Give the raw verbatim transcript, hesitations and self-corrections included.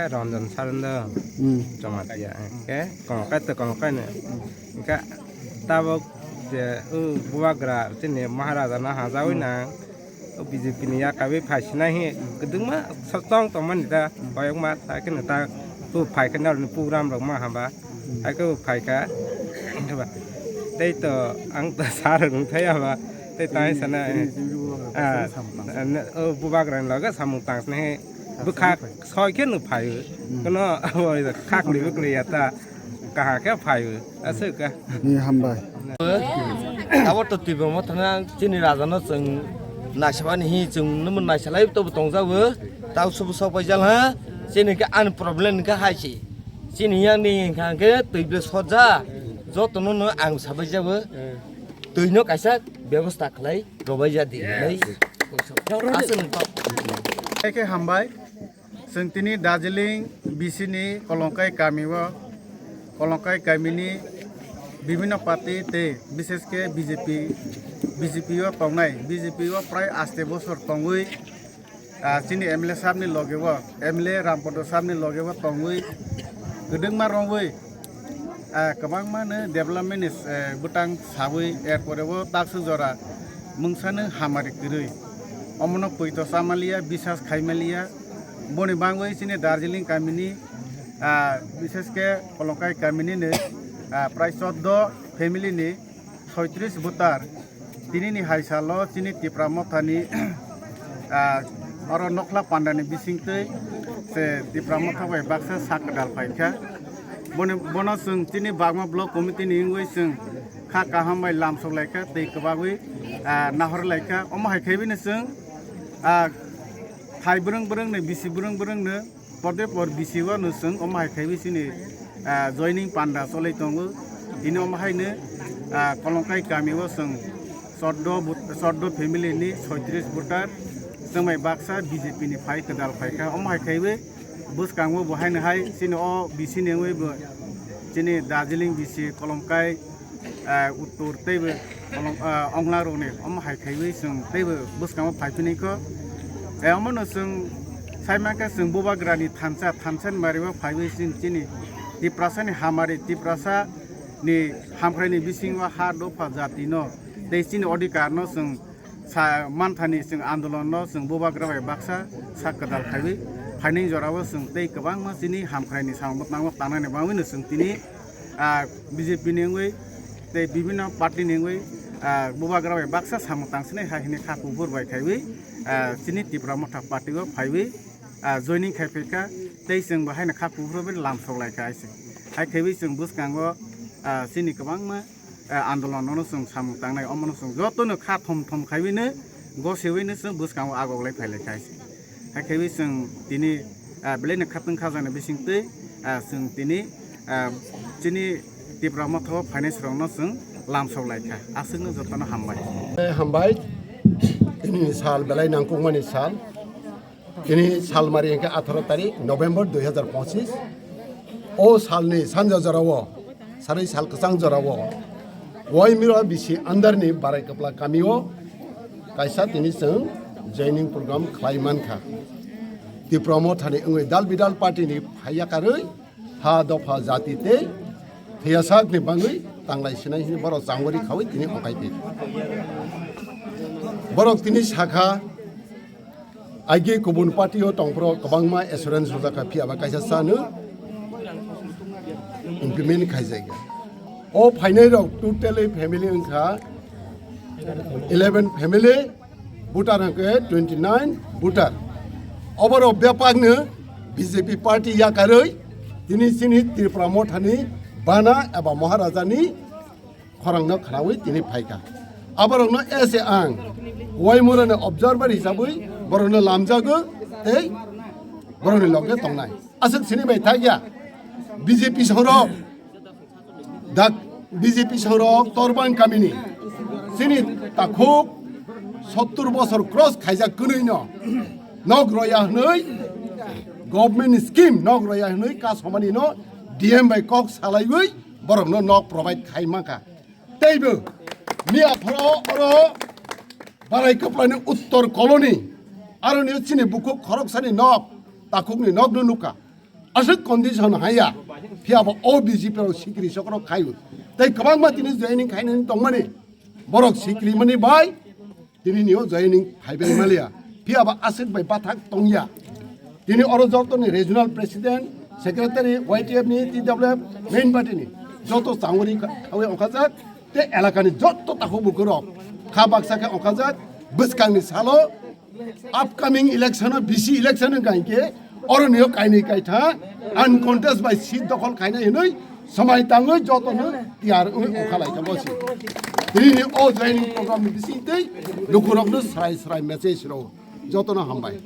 Ranjan Sarenda Hmm. Jamatia, ke kongkai to kongkai ne. Ka tabok je, uh, bubagra chini Maharaja na hajawi Hmm. nang. O B J P ni yakawi phai sinai hi kwdwngma sotong tongmani da, koyokma ta khe ta tu phai khe norni program rok ma hamba. Hai khe phai kha. Tei to ang to sar rung thai haba. Tei tai sana, ah, o bubagra ni loge samung tang sini bwkha soi khe no phai. Kono abo khakli bwkli ya ta. Kaha khe phai aswk ka. Ni hambai. Abo to twibo mo thana chini raja no chwng naisabani hi chwng numun naisalai to tongjago. Tau subu sok bai jal ha. Chini khe ani problem khe hai si. Chini yang ni kha khe twi ble soja. Joto no no ang sabai jago. Twi no kaisa bebosta khlai robai ja di. Aswk. Hai khe hambai. Chwng tini Darjeeling B C ni Kolongkai kami o, Kolongkai kami ni bibhinno party tei bishesh khe B J P, B J P o tongnai, B J P o prai aste bosor tongwi, ah, chini M L A sahab ni loge o, M L A Rampodo sahab ni loge o tongwi, kwdwngma romwi, ah, kwbangma no development ni, eh, bwtang sawi, er pore o takswk jora mungsa no hamari kwrwi. Omono poito chamaliya, bisas khaimaliya. Boni bangwi chini Darjeeling kamini, ah, bishesh khe Kolongkai kamini ni, ah, prai choddo family ni soitris voter. Tini ni hai salo chini Tipra Motha ni, ah, oro Nokhla Panda ni bisingtwi se Tipra Motha bai baksa sak kwtal phaikha. Boni, bono chwng chini Bagma Block Committee ni wngwi chwng kha kaham bai lamsok laikha tei kwbagwi, ah, nahor laikha. Omo hai khaiwi no chwng, ah, thai bwrwng bwrwng ni, bisi bwrwng bwrwng no, porde por bisi o no chwng omo hai khaiwi chini, ah, joining panda cholai tongo. Tini omo hai no, ah, Kolongkai kami o chwng choddo but-, choddo family ni soitris voter chwng bai baksa B J P ni phai kwtal phaikha. Omo hai khaiwi bwskango bo haino hai chini o bisi ni wngwi bo chini Darjeeling bisi Kolongkai, eh, uttor teibo Kolong-, eh, Ongla rokni omo hai khaiwi chwng teibo bwskango phai phini kho. Eh, omono chwng sai mankhe chwng bubagrani thansa, thansa ni mario phaiwi chwng chini Tiprasa ni hamari, Tiprasa ni hamkrai ni bisingo ha dopha jati no tei chini odhikar no chwng sa manthani chwng andolon no chwng bubagra bai baksa sak kwtal khaiwi phainai jorao chwng tei kwbangma chini hamkrai ni samung bwtang tangnani bagwi no chwng tini, ah, B J P ni wngwi tei bibhinno party ni wngwi, ah, bubagra bai baksa samung tangsinai hai hwnwi kha kuphur bai khaiwi, ah, chini Tipra Motha party o phaiwi, ah, joining khai phaikha tei chwng bo haino kha kuphur bai lamsok laikha hai se. Hai khaiwi chwng bwskango, ah, chini kwbangma eh, andolon no chwng samung tangnai, omono chwng jotono kha thom thom khaiwino gosewino chwng bwskango agok lai phailai kha. Hai khaiwi chwng tini, eh, belai no khatwng kha jani bisingtwi, eh, chwng tini, eh, chini Tipra Motha o phainai srokno chwng lamsok lai kha. Aswkno jotono hambai. Eh, hambai. Tini sal belai nangkukmani sal. Tini salmari hingke atharo tarik November dui hazar pochis. O salni sanja jorao, sarwi sal kwchang jorao, Waimura bisi andarni Barai Kwpla kamio kaisa tini chwng joining program khlai mankha. Tipra Mothani wngwi dal bidal party ni phaiya karwi ha dopha jati tei thwiyasak ni bangwi tanglai sinai hwnwi borok changori khawi tini okai twi. Borok tini sakha, aigi kubun party o tongphuru kwbangma assurance rwjakha, phiya ba kaisa chano implement khaijakya. O phainai rok totally family wngkha eleven family, voter hwnkhe twenty nine voter. Oborok bebakno B J P party yakarwi tini chini Tripura Mothani bana eba Maharaja ni khorangno khnaui tini phaikha. Aborokno ese ang Waimurani observer hisabwi borokno lamjago tei borokni loge tongnai. Aswk sini bai thakya B J P sorok, dak B J P sorok Torbang kamini chini takhuk sottur bosor cross khaijak kwnwino nok roya hwnwi government scheme nok roya hwnwi kasomani no D M bai kok salaiwi borokno nok provide khai mankha. Teibo miya phoro oro Barai Kwplani Uttor Colony, aroni chini bukhuk khoroksani nok, takhukni nokno nukha. Aswk condition haya, phiya bo o B J P rok sikiri sokrok khaio. Tei kwbangma tini joining khainani tongmani, borok sikiri mani bai tini nio joining phaibai maliya. Phiya bo aswk bai bathak tongya. Tini oro joto ni regional president, secretary, Y T F ni, T W F, main party ni joto changori khawi ongkhajak. Tei elakani jotto takhuk bukurok kha baksa khe ongkhajak. Bwskangni salo upcoming election o, B C election o hwnkha hinkhe oro nio kainwi kaitha uncontest bai seat dokhol khainai hinwi swmai tangwi jotono tiyar wngwi ongkha lai kha bosi. Tini o joining program ni bisingtwi lukurokno srai srai message rw jotono hambai.